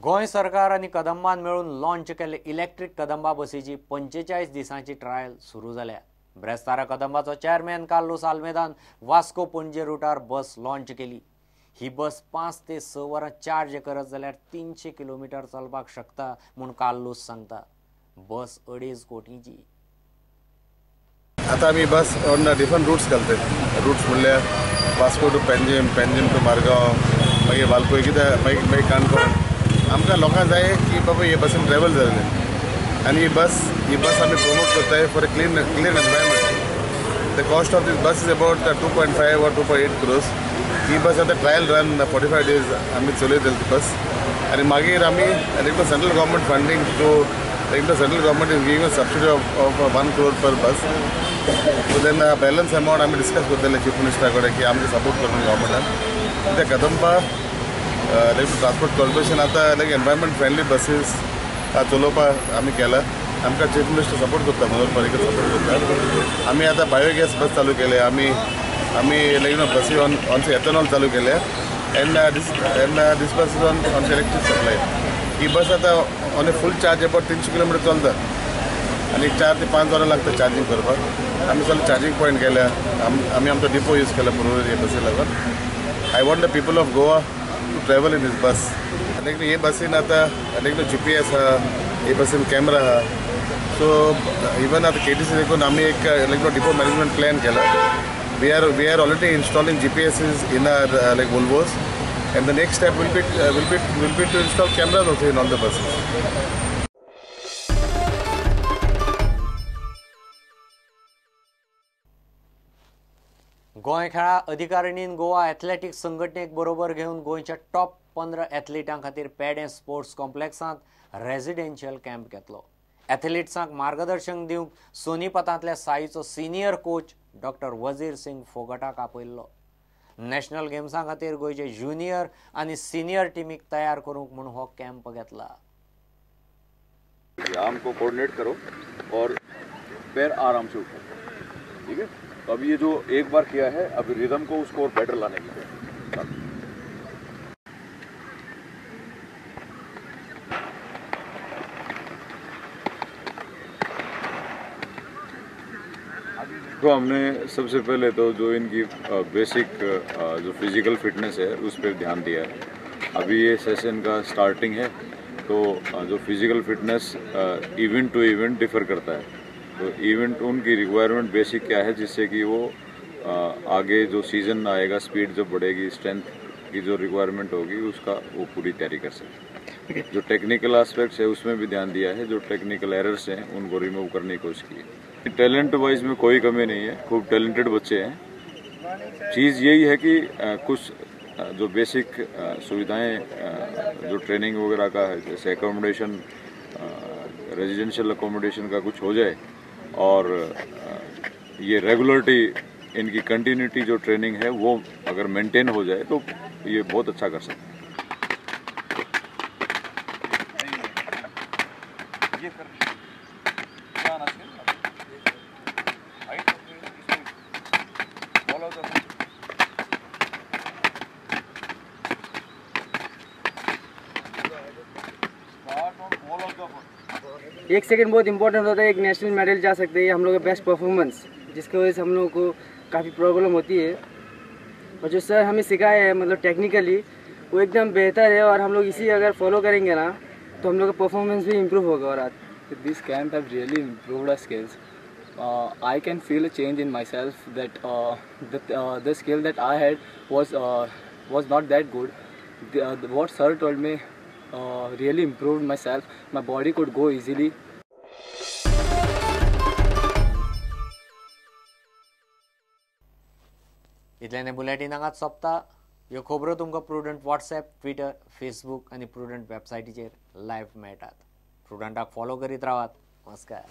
गोंय सरकार आनी कदंबान मेळून लॉन्च केल्ले इलेक्ट्रीक कदंबा बसीची 45 दिसांची ट्रायल सुरू जाल्या. ब्रेस्तारा कदंबाचो चेअरमॅन कार्लोस आल्मेदान वास्को पणजे रुटार बस लॉन्च केली. ही बस 5 ते 6 वरां चार्ज करत जाल्यार 300 किलोमिटर चलपाक शकता म्हूण कार्लोस सांगता. बस 2.5 कोटींची. आता आमी बस ऑन डिफरंट रुट्स घालतात. रुट्स म्हणल्यार वास्को टू पेंजीम, पेंजीम टू मारगांव, मागीर वालपोय, कित्याक मागीर मागीर काणकोण. आमकां लोकांक जाय की बाबा हे बसीन ट्रॅवल जालें आनी ही बस आमी प्रमोट करताय for a clean environment. The cost of this bus is about 2.5 or 2.8 crores. ही बस आतां ट्रायल रन 45 डेज आमी चलयतले ती बस आनी मागीर आमी central government funding to central government is giving a subsidy of 1 crore per bus. So then balance amount आमी discuss करतले chief मिनिस्टरा कडेन की आमकां सपोर्ट करून गव्हर्मेंटान. त्या कदंबा लायक ट्रान्सपोर्ट कॉर्पोरेशन आतां लायक एनवायरमेंट फ्रेंडली बसीस चलोवपाक आमी केला. आमकां चीफ मिनिस्टर सपोर्ट करता, मनोहर पर्रीकर सपोर्ट करता. आमी आतां बायोगॅस बस चालू केले, आमी आमी लायक नो बसी ऑन एथेनॉल चालू केल्या and this bus is on electric supply. ही बस आतां on a full charge about 300 kilometre चलता आनी 4 ते 5 वरां लागता चार्जींग करपाक. आमी सगळे चार्जींग पॉयंट केल्या, आमी आमचो डिपो यूज केला पुरोय हे बसी लागून. I want the people of Goa to travel in this bus. लायक हे बसीन आतां लायक GPS आहा, हे बसीन कॅमरा आहा. सो इवन आतां KTC देखून आमी एक लायक डिपो मॅनेजमेंट प्लॅन केला. We are already installing GPSs in our like Volvos, and the next step will be to install cameras also in all the buses. Goa खेळा अधिकारिणीन Goa athletics संघटनेक बरोबर घेवन गोंयच्या top 15 एथलीटां खातीर पेडें स्पोर्ट्स कॉम्प्लेक्सांत रेजिडेन्शियल कॅम्प घेतलो. एथलीट्सांक मार्गदर्शन दिवंक सोनीपतांतल्या साईचो senior coach doctor Wazir Singh फोगटाक आपयल्लो. नॅशनल गेम्सां खातीर गोंयचे ज्युनियर आनी सिनियर टिमीक तयार करूंक म्हूण हो कॅम्प घेतला. आर्म को कोऑर्डिनेट करो और पैर आराम से उठाओ, ठीक है. तो अब ये जो एक बार किया है, अब रिदम को उसको और बेटर लाने की कोशिश. तो हमने सबसे पहले तो जो इनकी बेसिक जो फिज़िकल फिटनेस है उस पर ध्यान दिया है. अभी ये सेशन का स्टार्टिंग है, तो जो physical fitness event to event differ करता है. तो इवेंट उनकी रिक्वायरमेंट बेसिक क्या है जिससे कि वो आगे जो सीज़न आएगा, स्पीड जो बढ़ेगी, स्ट्रेंथ की जो रिक्वायरमेंट होगी उसका वो पूरी तैयारी कर सके. जो टेक्निकल एस्पेक्ट्स है उसमें भी ध्यान दिया है, जो टेक्निकल एरर्स हैं उनको रिमूव करने की कोशिश की है. टैलेंट वाइज में कोई कमी नहीं है, खूब टैलेंटेड बच्चे हैं. चीज़ यही है कि कुछ जो बेसिक सुविधाएं जो ट्रेनिंग वगैरह का है, जैसे एकोमोडेशन, रेजिडेंशियल एकोमोडेशन का कुछ हो जाए, और ये रेगुलरिटी, इनकी कंटिन्यूटी जो ट्रेनिंग है वो अगर मेंटेन हो जाए तो ये बहुत अच्छा कर सकते हैं. एक सेकंड बहुत इंपॉर्टेंट होता है, एक नेशनल मेडल जा सकते हैं हम लोग का बेस्ट परफॉर्मेंस, जिसकी वजह से हम लोगों को काफ़ी प्रॉब्लम होती है. और जो सर हमें सिखाए है मतलब टेक्निकली वो एकदम बेहतर है, और हम लोग इसी अगर फॉलो करेंगे ना तो हम लोग का परफॉर्मेंस भी इम्प्रूव होगा. और this camp have really improved our skills. I can feel a change in myself that the skill that I had was not that good. What sir told me really improved myself. My body could go easily. इतल्याने bulletin हांगाच सोंपता. ह्यो खबरो तुमकां Prudent WhatsApp, Twitter, Facebook आनी Prudent वेबसायटीचेर live मेळटात. प्रुडंटाक फॉलो करीत रावात. नमस्कार.